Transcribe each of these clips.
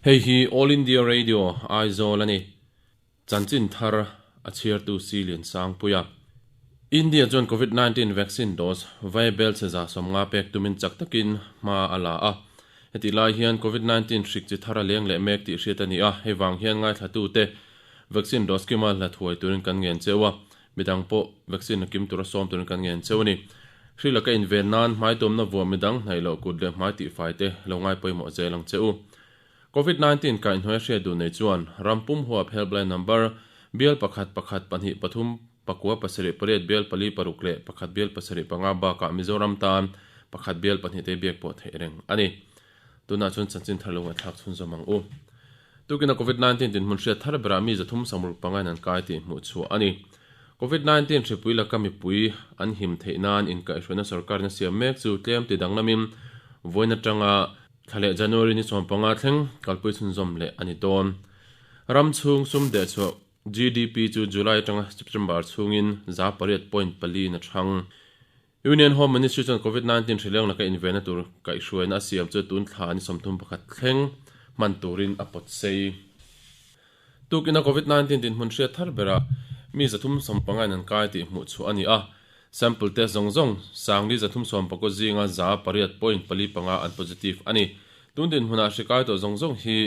Hei hi All India Radio, Aizawl a ni. Chanchin thar a chhiartu Si Liansangpuia. India chuan Covid 19 vaccine dose vai bel che 50 pek tumin chak takin hma a la a. Hetih lai hian Covid 19 hrik chi thar a leng leh mek tih hriat a ni a, hei vang hian ngaithlatute vaccine dose kima hla thuai turin kan ngen cheu a, midang pawh vaccine a kim tura sawm turin kan ngen cheu a ni. Hri laka inven nan hmai tuamna vuah midang hnaih loh kut leh hmai tihfai te lo ngai pawimawh zel ang che u. Covid 19 kaihhnuai hriat duh nei chuan ram pum huap helpline number bial pakhat pakhat pahnih pathum pakua pasarih pariat bial pali paruk leh pakhat bial pasarih panga bakah Mizoram tan pakhat bial pahnih te biak pawh theih reng a ni. Tunah chuan chanchin thar lo ngaihthlak chhunzawm ang u. Tukina Covid 19 dinhmun hriat thar berah mi 365 in an kai tih hmuh chhuah a ni. Covid 19 hripui laka mipui an him theih nan inkaihhruaina sorkarin a siam mek chu tlem ti danglamin vawiin atanga Thla leh January ni 15 thleng kalpui chhunzawm leh a ni dawn. Ram chhung sum dehchhuah GDP chu July atanga September chhungin 8.4% in a chhang. Union Home Ministry chuan Covid 19 hrileng laka invenna tur kaihhruaina a siam chu tun thla ni 31 thleng hman turin a pawt sei. Tukina Covid 19 dinhmun hriat thar berah mi 315 in an kai tih hmuh chhuah a ni a. Sample test zawng zawng 339 zinga 8.45 an positive a ni. Tun dinhmunah hri kai tawh zawng zawng hi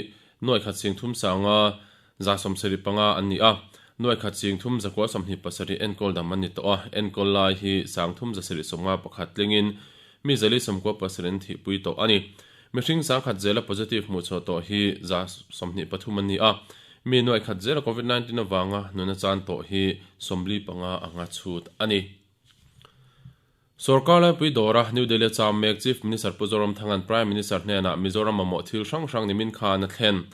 nuai khat sing thum sanga 75 an ni a. Nuai khat sing thum zakua 27 enkawl dam an ni tawh a. Enkawl lai hi 3,751 tlingin mi 497 an thihpui tawh a ni. Mihring 100 zela positive hmuh chhuah tawh hi 23 an ni a. Mi nuai khat zela Covid 19 avanga nuna chan tawh hi 45 anga chhut a ni. Sorkar laipui dawra New Delhi a cham mek Chief Minister Pu Zoramthanga'n Prime Minister hnenah Mizoram mamawh thil hrang hrang nimin khan a thlen.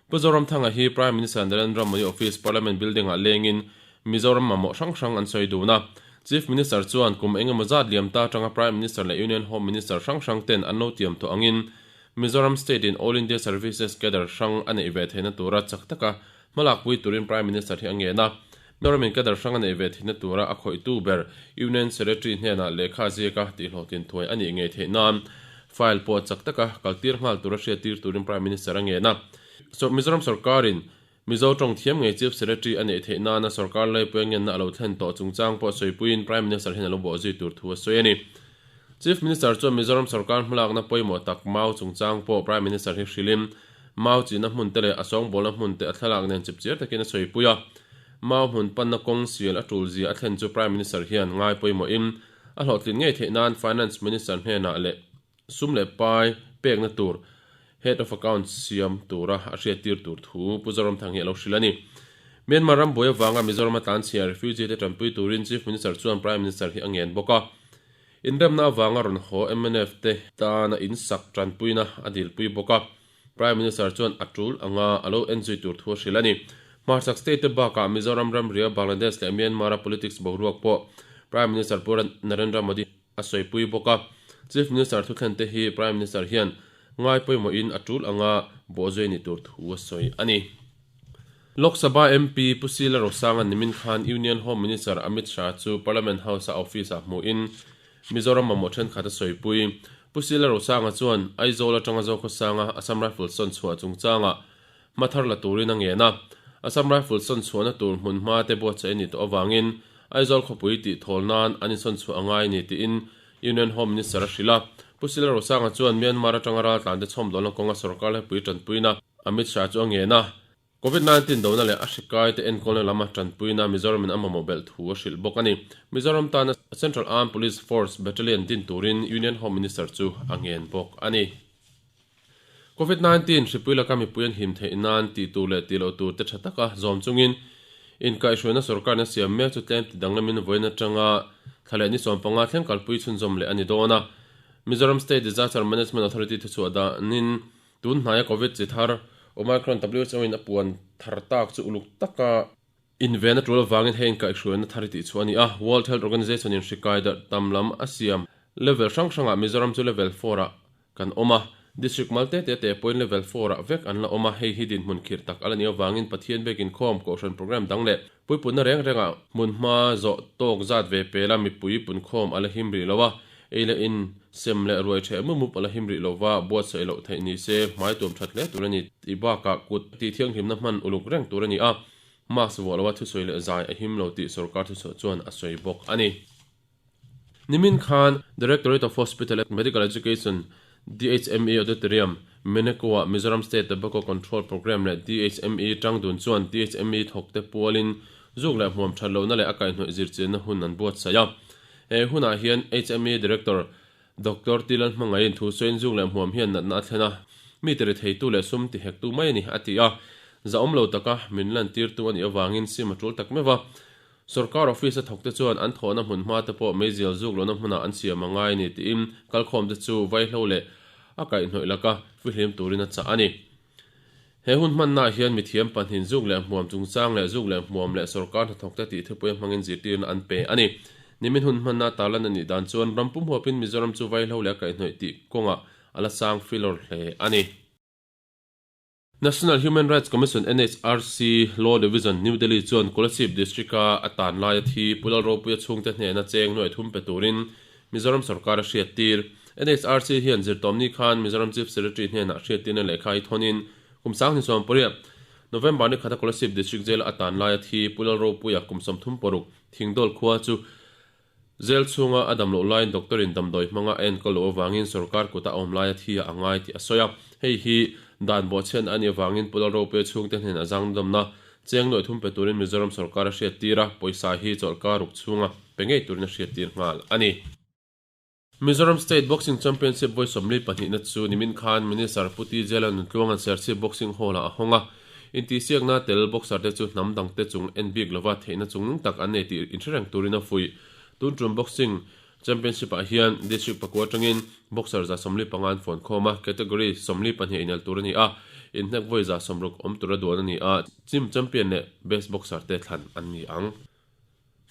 Pu Zoramthanga hi Prime Minister Narendra Modi Office Parliament Building ah lengin Mizoram mamawh hrang hrang an sawi dun a. Chief Minister chuan kum engemaw zat liam ta atanga Prime Minister leh Union Home Minister hrang hrang ten an lo tiam tawh angin Mizoram State in All India Services cadre hrang a neih ve theihna tura chak taka hmalakpui turin Prime Minister hi a ngen a. Mizoram in cadre hrang a neih ve theihna tura a khawihtu ber Union Secretary hnenah lehkha ziaka tihhlawhtlin thuai a nih ngei theih nan file pawh chak taka kaltir nghal tura hriattir turin Prime Minister a ngen a. Mizoram sorkarin Mizo tawng thiam ngei Chief Secretary a neih theih nana sorkar laipui a ngenna a lo thlen tawh chungchang pawh sawipuiin Prime Minister hian a lo bawhzui tur thu a sawi a ni. Chief Minister chuan Mizoram sorkar hmalakna pawimawh tak Mau chungchang pawh Prime Minister hi hrilhin Mau chihna hmun te leh a sawngbawlna hmun te a thlalak nen chipchiar takin a sawipui a. Mau hmun panna kawng sial a tul zia a thlen chu Prime Minister hian ngai pawimawhin a hlawhtlin ngei theih nan Finance Minister hnenah leh sum leh pai pekna tur Head of Accounts siam tura a hriattir tur thu Pu Zoramthang hi a lo hrilh a ni. Myanmar ram buai avanga Mizoram a tlanchhia refugee te tanpui turin Chief Minister chuan Prime Minister hi a ngen bawk a. Inremna avanga rawn haw mnf te tana insak tanpuina a dilpui bawk a. Prime Minister chuan a tul anga a lo enzui tur thu a hrilh a ni. Hmarchhak state te bakah Mizoram ramria Bangladesh leh Myanmar a politics boruak pawh Prime Minister Pu Narendra Modi a sawipui bawk a. Chief Minister thuthlente hi Prime Minister hian ngai pawimawhin a tul anga bawhzui ni tur thu a sawi a ni. Lok Sabha MP Pu Sila Rosanga nimin khan Union Home Minister Amit Shah chu Parliament House-a office-ah hmuhin Mizoram mamawh thenkhat a sawipui. Pu Sila Rosanga chuan Aizawl atanga Zokhawsanga Assam Rifles sawn chhuah chungchangah hma thar la turin a ngen a. Assam Rifles sawn chhuahna tur hmun hma te buatsaih a nih tawh avangin Aizawl khawpui tih thawl nan an insawn chhuah a ngai ni tiin Union Home Minister a hrilh a. Pu Sila Rosanga chuan Myanmar atanga raltlante chhawmdawlna kawnga sorkar laipui tanpuina Amit Shah chu a ngen a. Covid 19 dona leh a hri kaite enkawlna lama tanpuina Mizoramin a mamawh belh thu a hrilh bawk a ni. Mizoram tana Central Armed Police Force Battalion din turin Union Home Minister chu a ngen bawk a ni. Covid 19 hripui laka mipui an him theih nan tih tur leh tih loh tur te tha taka zawm chungin inkaihhruaina sorkarna siam mek chu tlem ti danglamin vawiin atanga thla leh ni 15 thleng kalpui chhunzawm leh a ni dawn a. Mizoram State Disaster Management Authority thuchhuah danin tun hnaia Covid chi thar Omicron WHO in a puan thar tak chu uluk taka inven a tul avangin hei inkaihhruaina thar i tih chhuah a ni a. World Health Organization in hri kai darh tam lam a siam level hrang hrangah Mizoram chu level 4 ah kan awm a. District mal te te te pawhin level 4 ah vek an la awm a, hei hi dinhmun khirh tak a la nih avangin Pathian biakin khawm kohhran program dang leh puipunna reng rengah hmun hma zawh tawk zat ve pela mipui punkhawm a la him rih lo a. Ei leh in sem leh ruai ṭheh mup mup a la him rih lo va, buatsaih loh theih ni se hmai tuam ṭhat hle tur a ni tih bakah kut tih thianghlimna hman uluk reng tur a ni a, mask vuah loa thusawi leh zai a him lo tih sorkar thuchhuah chuan a sawi bawk a ni. Nimin khan Directorate of Hospital and Medical Education, DHME, Auditorium, Meneko-ah Mizoram State Tobacco Control Programme leh DHME tangdun chuan DHME thawkte pualin zuk leh hmuam that lohna leh a kaihhnawih zirchianna hun an buatsaih a. He hunah hian HME Director Doctor T Lalhmangaiin thu sawiin zuk leh hmuam hian natna a thlen a, mi ti retheitu leh sum ti hektu mai a ni, a ti a. Zahawm lo taka min lantirtu a nih avangin sim a tul tak meuh va. Sorkar office a thawkte chuan an thawhna hmun hma te pawh meizial zuk lohna hmunah an siam a ngai a ni tiin kalkhawmte chu vaihlo leh a kaihhnawih laka fihlim turin a chah a ni. He hun hmannaah hian mithiam pahnin zuk leh hmuam chungchang leh zuk leh hmuam leh sorkar hnathawkte tih thupui hmangin zirtirna an pe a ni. Nimin hun hmanna tarlan a nih dan chuan ram pum huapin Mizoram chu vaihlo leh a kaihhnawih tih kawngah a la sang filawr hle a ni. National Human Rights Commission, NHRC, Law Division, New Delhi chuan Kolasib District-a a tan laia thi Pu Lalropuia chhungte hnena cheng nuai thum pe turin Mizoram sorkar a hriattir. NHRC hian zirtawmni khan Mizoram Chief Secretary hnenah hriattirna lehkha hi thawnin kum 2020, November ni khata Kolasib District Jail-a a tan laia thi Pu Lalropuia kum 36 Thingdawl khua chu Jail chhunga a dam loh laiin doctor in damdawi hmanga a enkawl loh avangin sorkar kuta a awm laia thi a ngai tih a sawi a. Hei hi dan bawhchhiatna a nih avangin Pu Lalropuia chhungte hnenah zangdamna cheng nuaih thum pe turin Mizoram sorkar a hriattir a, pawisa hi chawlhkar ruk chhunga pe ngei turin a hriattir nghal a ni. Mizoram State Boxing Championship vawi 42na chu nimin khan Minister Pu TJ Lalnuntluanga'n Serchhip Boxing Hall-ah a hawng a. Intihsiakna tel boxer te chu hnam dangte chung en bik lova theihna chung tak an nei tih inhre reng turin a fuih. Tun tum Boxing Championship-ah hian District pakua atangin boxer 45 an fawn khawm a, category 42 inel tur a ni a, inhnek vawi 60 awm tura duan a ni a, Gym Champion leh Best Boxer te thlan an ni ang.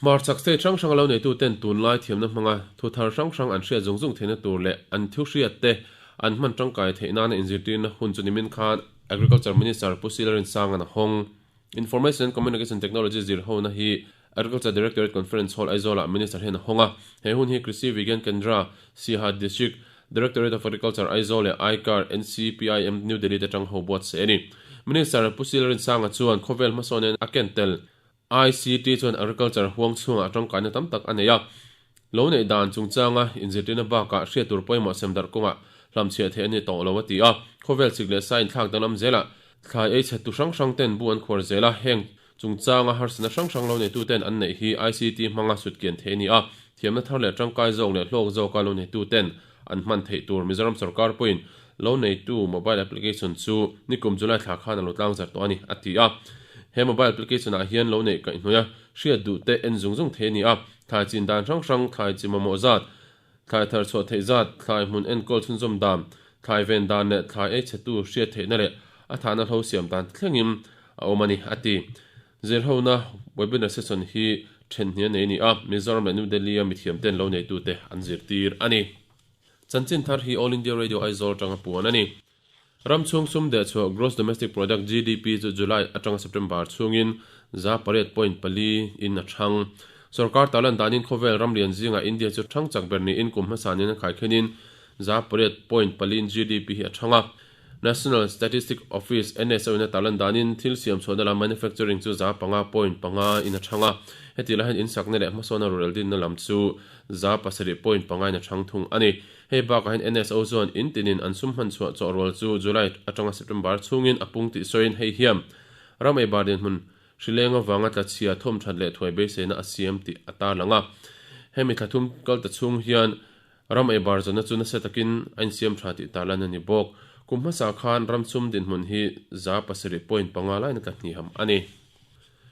Hmarchhak state hrang hranga lo neituten tunlai thiamna hmanga thu thar hrang hrang an hriat zung zung theihna tur leh an thu hriat te an hman tangkai theih nana inzirtirna hun chu nimin khan Agriculture Minister Pu Sila Rinsanga'n a hawng. Information and Communication Technology zir hona hi Agriculture Directorate Conference Hall Aizawl-ah Minister hian a hawng a. He hun hi Krishi Vigyan Kendra, Siaha District, Directorate of Agriculture Aizawl leh ICAR, NCPIM, New Delhi te tang ho buatsaih a ni. Minister Pu Sila Rinsanga chuan khawvel hmasawnin a ken tel ICT chuan agriculture huang chhungah tangkaina tam tak a nei a, lo neih dan chungchanga inzirtirna bakah hriat tur pawimawh sem darh kawngah hlamchhiah theih a ni tawh lo a ti a. Khawvel chik leh sa inthlak danglam zelah thlai ei chhe tu hrang hrang ten bu an khuar zel a, heng chungchanga harsatna hrang hrang lo neitu ten an neih hi ICT hmanga sutkian theih a ni a, thiamna thar leh tangkai zawk leh hlawk zawka lo neitu ten an hman theih tur Mizoram sorkar pawhin lo neitu mobile application chu nikum July thla khan a lo tlangzar tawh a ni, a ti a. He mobile application ah hian lo neih kaihhnawih a, hriat duh te en zung zung thei a ni a. Thlai chin dan hrang hrang, thlai chi mamawh zat, thlai thar chhuah theih zat, thlai hmun enkawl chhunzawm dan, thlai ven dan leh thlai ei chhetu hriat theihna leh a thahna hlo siam dan thlengin a awm a ni, a ti. Zirhona webinar session hi then hnih a nei a ni a, Mizoram leh New Delhi-a mithiamten lo neitute an zirtir a ni. Chanchin thar hi All India Radio Aizawl atanga puan a ni. Ram chhung sum dehchhuah Gross Domestic Product, GDP, chu July atanga September chhungin 8.4 in a thang. Sorkar tarlan danin khawvel ram lian zingah India chu thang chak ber niin kum hmasa nen a khaikhenin 8.4 in GDP hi a thang a. National Statistic Office, NSO, in a tarlan danin thil siam chhuahna lam manufacturing chu 5.5 in a thang a. Heti lai hian insakna leh hmasawnna rorel dinna lam chu 7.5 in a thang thung a ni. Hei bakah hian NSO chuan in tinin an sum hman chhuah chawh rual chu July atanga September chhungin a pung tih sawiin hei hian ram ei bar dinhmun hrileng avanga tlachhia thawm that leh thuai beiseina a siam tih a tarlang a. Hemi thla thum kal ta chhung hian Ram ei bar zawhna chu nasa takin a insiam tha tih tarlan a ni bawk. Kum hmasa khan ram chhum dinhmun hi 7.5 lain a tla hniham a ni.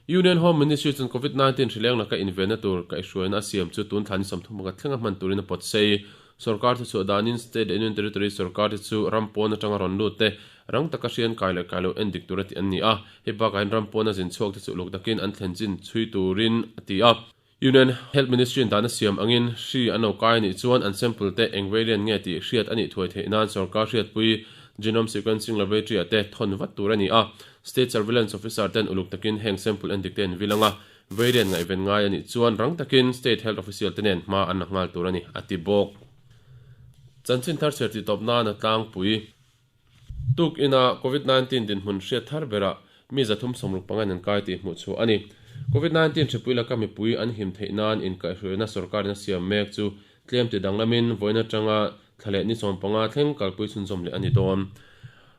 Union Home Ministry chuan Covid 19 hrileng laka invenna tur kaihhruaina a siam chu tun thla ni 31 thlenga hman turin a pawt sei. Sorkar thuchhuah danin State leh Union Territory sorkar te chu ram pawn atanga rawn lut te rang taka hrian kai leh kai lo en dik tur a ti an ni a. Hei bakah hian ram pawna zin chhuak te chu uluk takin an thlen chin chhui turin a ti a. Union Health Ministry in dahna siam angin hri an lo kai anih chuan an sample te eng variant nge tih hriat anih thuai theih nan sorkar hriatpui Genome Sequencing Laboratory ah te thawn vat tur a ni a. State Surveillance Officer ten uluk takin heng sample endik te an vil anga variant ngaihven ngai anih chuan rang takin State Health Official te nen hma an la nghal tur a ni, a ti bawk. Chanchin thar chhiar tih tawp nan a tlangpui. Tuk ina Covid 19 dinhmun hriat thar berah mi 365 in an kai tih hmuh chhuah a ni. Covid 19 hripui laka mipui an him theih nan inkaihhruaina sorkarin a siam mek chu tlem ti danglamin vawiin atanga thla leh ni 15 thleng kalpui chhunzawm leh a ni dawn.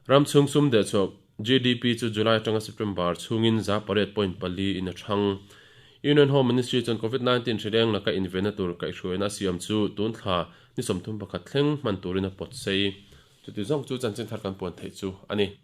Ram chhung sum dehchhuah GDP chu July atanga September chhungin 800.4 in a thang. Union Home Ministry chuan Covid 19 hrileng laka invenna tur kaihhruaina a siam chu tun thla ni 31 thleng hman turin a pawt sei. Chuti zawng chu chanchin thar kan puan theih chu a ni.